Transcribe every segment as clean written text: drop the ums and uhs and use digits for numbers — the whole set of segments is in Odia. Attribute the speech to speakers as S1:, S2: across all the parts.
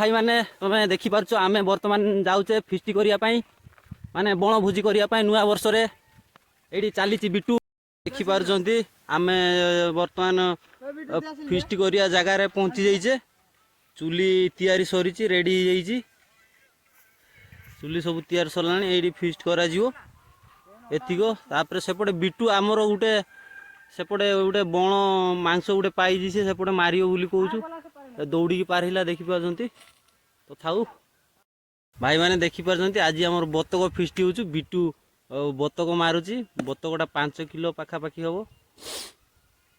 S1: ଭାଇମାନେ, ତମେ ଦେଖିପାରୁଛ, ଆମେ ବର୍ତ୍ତମାନ ଯାଉଛେ ଫିଷ୍ଟି କରିବା ପାଇଁ, ମାନେ ବଣଭୋଜି କରିବା ପାଇଁ ନୂଆ ବର୍ଷରେ। ଏଇଠି ଚାଲିଛି ବିଟୁ। ଦେଖିପାରୁଛନ୍ତି, ଆମେ ବର୍ତ୍ତମାନ ଫିଷ୍ଟି କରିବା ଜାଗାରେ ପହଞ୍ଚି ଯାଇଛେ। ଚୁଲି ତିଆରି ସରିଛି, ରେଡ଼ି ହେଇଯାଇଛି। ଚୁଲି ସବୁ ତିଆରି ସରିଲାଣି। ଏଇଠି ଫିଷ୍ଟ କରାଯିବ ଏତିକ। ତାପରେ ସେପଟେ ବିଟୁ ଆମର ଗୋଟେ ସେପଟେ ଗୋଟେ ବଣ ମାଂସ ଗୋଟେ ପାଇଛି, ସେ ସେପଟେ ମାରିବ ବୋଲି କହୁଛୁ। ଦୌଡ଼ିକି ପାର ହେଲା, ଦେଖିପାରୁଛନ୍ତି ତ। ଥାଉ ଭାଇମାନେ, ଦେଖିପାରୁଛନ୍ତି, ଆଜି ଆମର ବତକ ଫିଷ୍ଟି ହେଉଛି। ବିଟୁ ଆଉ ବତକ ମାରୁଛି। ବତକଟା 5 କିଲୋ ପାଖାପାଖି ହବ।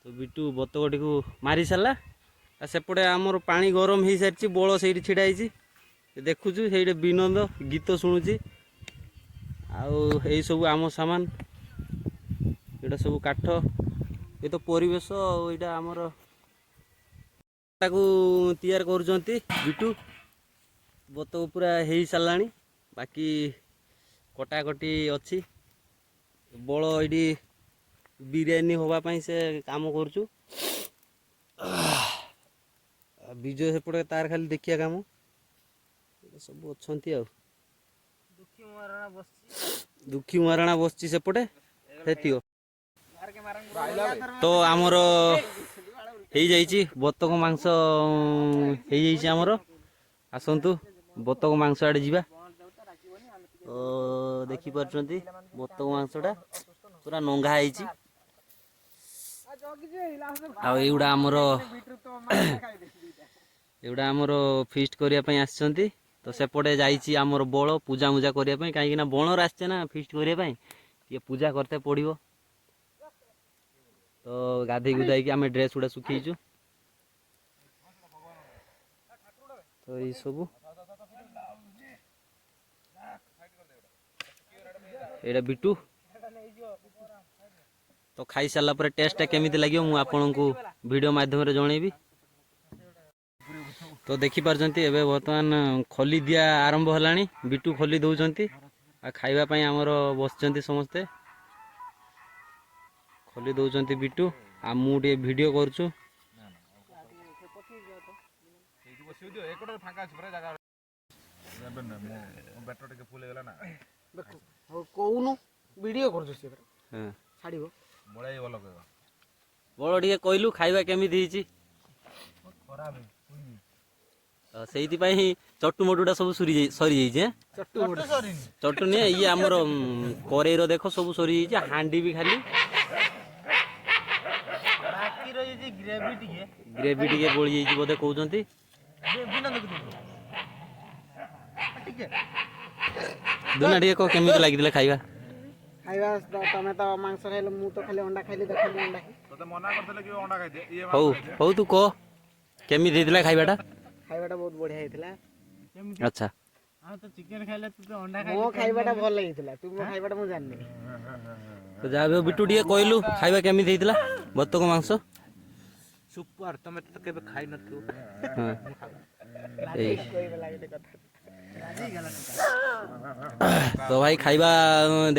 S1: ତ ବିଟୁ ବତକଟିକୁ ମାରି ସାରିଲା। ଆଉ ସେପଟେ ଆମର ପାଣି ଗରମ ହେଇସାରିଛି। ବଳ ସେଇଠି ଛିଡ଼ା ହେଇଛି, ଦେଖୁଛୁ। ସେଇଠି ବିନୋଦ ଗୀତ ଶୁଣୁଛି। ଆଉ ଏଇସବୁ ଆମ ସାମାନ, ଏଇଟା ସବୁ କାଠ। ଏ ତ ପରିବେଶ। ଆଉ ଏଇଟା ଆମର ତାକୁ ତିଆରି କରୁଛନ୍ତି ବିଟୁ। ବତକ ପୁରା ହେଇସାରିଲାଣି, ବାକି କଟାକଟି ଅଛି। ବଳ ଏଇଠି ବିରିୟାନୀ ହବା ପାଇଁ ସେ କାମ କରୁଛୁ। ଆଉ ବିଜୟ ସେପଟେ ତାର ଖାଲି ଦେଖିବା କାମ। ଏଇଟା ସବୁ ଅଛନ୍ତି। ଆଉ ଦୁଃଖୀ ମହାରଣା ବସିଛି ସେପଟେ। ସେତିକ ତ ଆମର ହେଇଯାଇଛି, ବତକ ମାଂସ ହେଇଯାଇଛି ଆମର। ଆସନ୍ତୁ, ବତକ ମାଂସ ଆଡ଼େ ଯିବା। ତ ଦେଖିପାରୁଛନ୍ତି, ବତକ ମାଂସଟା ପୁରା ନଙ୍ଗା ହେଇଛି। ଆଉ ଏଇଗୁଡ଼ା ଆମର ଫିଷ୍ଟ କରିବା ପାଇଁ ଆସିଛନ୍ତି। ତ ସେପଟେ ଯାଇଛି ଆମର ବଳ ପୂଜା ମୁଜା କରିବା ପାଇଁ, କାହିଁକି ନା ବଣରେ ଆସିଛେ ନା ଫିଷ୍ଟ କରିବା ପାଇଁ, ଟିକେ ପୂଜା କରତେ ପଡ଼ିବ। ତ ଗାଧେଇ ଗୁଧାଇକି ଆମେ ଡ୍ରେସ୍ ଗୁଡ଼ା ଶୁଖେଇଛୁ। ତ ଏଇସବୁ ଏଇଟା ବିଟୁ। ତ ଖାଇସାରିଲା ପରେ ଟେଷ୍ଟଟା କେମିତି ଲାଗିବ, ମୁଁ ଆପଣଙ୍କୁ ଭିଡ଼ିଓ ମାଧ୍ୟମରେ ଜଣେଇବି। ତ ଦେଖିପାରୁଛନ୍ତି, ଏବେ ବର୍ତ୍ତମାନ ଖଲି ଦିଆ ଆରମ୍ଭ ହେଲାଣି। ବିଟୁ ଖଲି ଦେଉଛନ୍ତି ଆଉ ଖାଇବା ପାଇଁ ଆମର ବସିଛନ୍ତି ସମସ୍ତେ। ଖଲି ଦେଉଛନ୍ତି ବିଟୁ ଆଉ ମୁଁ ଟିକେ ଭିଡ଼ିଓ କରୁଛୁ।
S2: ସେଇଠି ବସିବ ଦିଅ, ଏକଟରେ ଫାଙ୍କା ଅଛି ପୁରା ଜାଗା। ଏବେ ନୁହେଁ, ମୁଁ ବ୍ୟାଟେରୀ ଟିକେ ଫୁଲ୍ ହେଇଗଲା ନା।
S3: ହଉ, କହୁନୁ, ଭିଡ଼ିଓ କରୁଛୁ ସେ ପରା।
S1: ହଁ।
S3: ଛାଡ଼ିବ।
S2: ବଳାଇ ଭଲ କହିବ।
S1: ବଳ, ଟିକେ କହିଲୁ ଖାଇବା କେମିତି ହେଇଛି? ତ ସେଇଥିପାଇଁ ଚଟୁ ମଟୁଟା ସବୁ ସରିଯାଇଛି ଏଁ? ଚଟୁ ନିଏ ଇଏ ଆମର କରେଇର ଦେଖ, ସବୁ ସରିଯାଇଛି। ହାଣ୍ଡି ବି ଖାଲି।
S3: ବାକି ରହିଯାଇଛି ଗ୍ରେଭି ଟିକେ।
S1: ଗ୍ରେଭି ଟିକେ ବଳି ଯାଇଛି ବୋଧେ କହୁଛନ୍ତି।
S3: ଟିକେ।
S1: ଦୁନା, ଟିକେ କହ, କେମିତି ଲାଗିଥିଲା ଖାଇବା?
S3: ଖାଇବା ତମେ ତ ମାଂସ ଖାଇଲ, ମୁଁ ତ ଖାଲି ଅଣ୍ଡା ଖାଇଲି। ଦେଖ, ମୁଁ ଅଣ୍ଡା ଖାଇଲି।
S2: ତତେ ମନା କରିଥିଲେ କି ଅଣ୍ଡା ଖାଇଦେ, ଇଏ
S1: ହଉ ହଉ, ତୁ କହ କେମିତି ହେଇଥିଲା ଖାଇବାଟା?
S3: ଖାଇବାଟା ବହୁତ ବଢିଆ ହେଇଥିଲା।
S1: ଆଚ୍ଛା।
S3: ମୋ ଖାଇବାଟା ଭଲ ହେଇଥିଲା, ତୁ ମୋ ଖାଇବାଟା ମୁଁ ଜାଣିନି।
S1: ତ ଯାହା ବି ହଉ, ବିଟୁ, ଟିକେ କହିଲୁ ଖାଇବା କେମିତି ହେଇଥିଲା ବତକ ମାଂସ?
S4: ସୁପର। ତମେ ତ କେବେ ଖାଇ ନଥିବ।
S1: ହଁ, ଏଇ।
S3: କହିଦେଲା ଗୋଟେ କଥା।
S1: ତ ଭାଇ, ଖାଇବା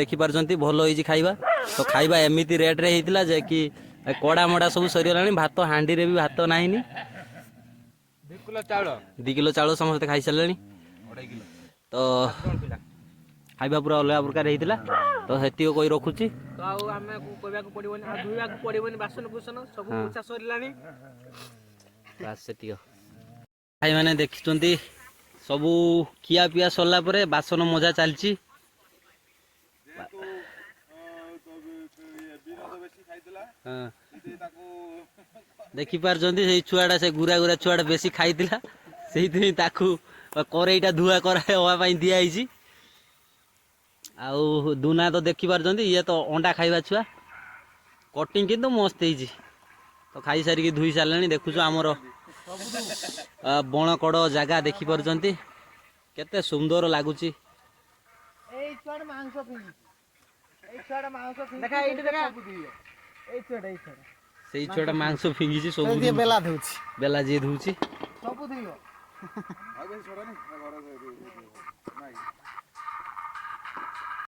S1: ଦେଖିପାରୁଛନ୍ତି, ଭଲ ହେଇଛି ଖାଇବା। ତ ଖାଇବା ଏମିତି ରେଟ୍ରେ ହେଇଥିଲା ଯେ କି କଡ଼ା ମଡ଼ା ସବୁ ସରିଗଲାଣି। ଭାତ ହାଣ୍ଡିରେ ବି ଭାତ ନାହିଁନି।
S4: 2 କିଲୋ ଚାଉଳ।
S1: 2 କିଲୋ ଚାଉଳ ସମସ୍ତେ ଖାଇସାରିଲେଣି।
S2: 2.5 କିଲୋ।
S1: ତ ଖାଇବା ପୁରା ଅଲଗା ପ୍ରକାର ହେଇଥିଲା। ତ ସେତିକି କହି ରଖୁଛି।
S4: ତ ଆଉ ଆମକୁ କହିବାକୁ ପଡିବନି, ଆଉ ଧୋଇବାକୁ ପଡିବନି ବାସନ କୁସନ ସବୁ। ପୋଛା ସରିଲାଣି।
S1: ବାସ୍, ସେତିକି। ଭାଇମାନେ ଦେଖିଛନ୍ତି, ସବୁ ଖିଆ ପିଆ ସରିଲା ପରେ ବାସନ ମଜା ଚାଲିଛି।
S2: ଯେହେତୁ ବିନୋଦ ବେଶୀ ଖାଇଥିଲା, ସେଥିପାଇଁ ତାକୁ
S1: ଦେଖିପାରୁଛନ୍ତି, ସେଇ ଛୁଆଟା, ସେ ଗୁରା ଗୁରା ଛୁଆଟା ବେଶୀ ଖାଇଥିଲା। ସେଇଥିପାଇଁ ତାକୁ କରେଇଟା ଧୁଆ କରା ହେବା ପାଇଁ ଦିଆହେଇଛି। ଆଉ ଦୁନା ତ ଦେଖିପାରୁଛନ୍ତି, ଇଏ ତ ଅଣ୍ଡା ଖାଇବା ଛୁଆ। କଟିଂ କିନ୍ତୁ ମସ୍ତ ହେଇଛି। ତ ଖାଇସାରିକି ଧୋଇ ସାରିଲେଣି। ଦେଖୁଛୁ, ଆମର ବଣକଡ଼ ଜାଗା ଦେଖିପାରୁଛନ୍ତି, କେତେ ସୁନ୍ଦର ଲାଗୁଛି।
S4: ଏଇ ଛୁଆଟା ମାଂସ ଫିଙ୍ଗିଛି, ଏଇ ଛୁଆଟା ମାଂସ।
S3: ଦେଖା, ଏଇଠି ଦେଖା, ଏଇ ଛୁଆଟା, ଏଇ ଛୁଆଟା।
S1: ସେଇ ଛୁଆଟା ମାଂସ ଫିଙ୍ଗିଛି ସବୁ।
S3: ଯିଏ ବେଲା ଧଉଛି।
S1: ବେଲା ଯିଏ ଧୋଉଛି।
S4: ସବୁ ଧୋଇବ।
S2: ଆଉ ବେଶୀ ଛଡ଼ାନି ଘରେ। ନାଇଁ।